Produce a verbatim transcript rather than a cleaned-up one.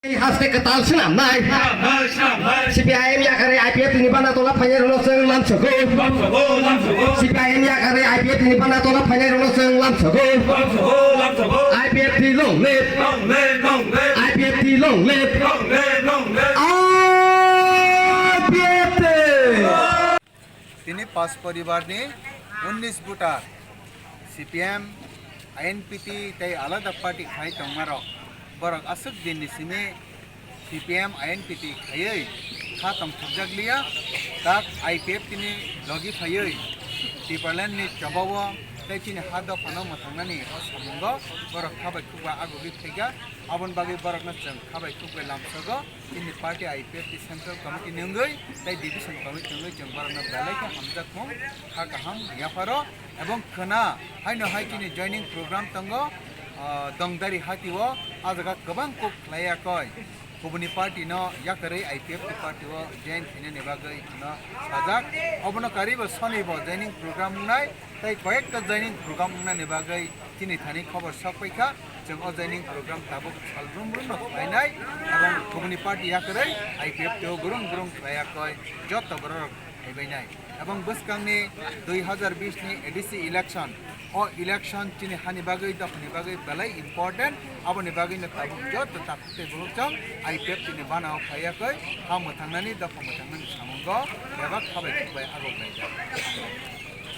Haste kwtal swnamnai. Swnamnai, swnamnai. C P I M yakarwi I P F T ni bana tola phainairokno chwng lamsogo. Lamsogo, lamsogo. C P I M yakarwi I P F T ni bana tola phainairokno chwng lamsogo. Lamsogo, lamsogo. I P F T long live. Long live, long live. I P F T long live. Long live, long live. I P F T. Tini pas poribarni unnis voter C P M, I N P T tei alada party khai tongmarok borok aswk dinni simi C P M, I N P T khaiwi kha tongthokjakliya, tak I P F T ni logi phaiwi Tipraland ni chobao tei chini ha dophano mwthangnani o samungo borok kha bai khukbai agugwi phaikha, aboni bagwi borokno chwng kha bai khukbai lamsogo. Chini party I P F T Central Committee ni wngwi tei Division Committee ni wngwi chwng borokno belai khe hamjakmung kha kaham yapharo ebong khwna haino hai chini joining program tongo, ah, Dongdari hati o, ah jaga kwbang kok khlai yakoi. Kubuni party no yakarwi I P F T party o join khainani bagwi no sajak. Obono karwi bo soni bo joining program wngnai. Tei koyekta joining program wngnani bagwi chini thani khobor sok paikha. Chwng o joining program tabuk sal brum brum no khlainai, ebong kubuni party yakarwi I P F T o gurung gurung khlai yakoi joto bororok phaibainai. Ebong bwskangni dui hazar bis ni A D C election, o election chini hani bagwi, dophani bagwi belai important, aboni bagwi no tabuk joto takhuk tei bukhuk chwng I P F T ni bana o phai yakoi, ha mwthangnani, dopha mwthangnani samungo bebak kha bai khuk bai aguk laijak.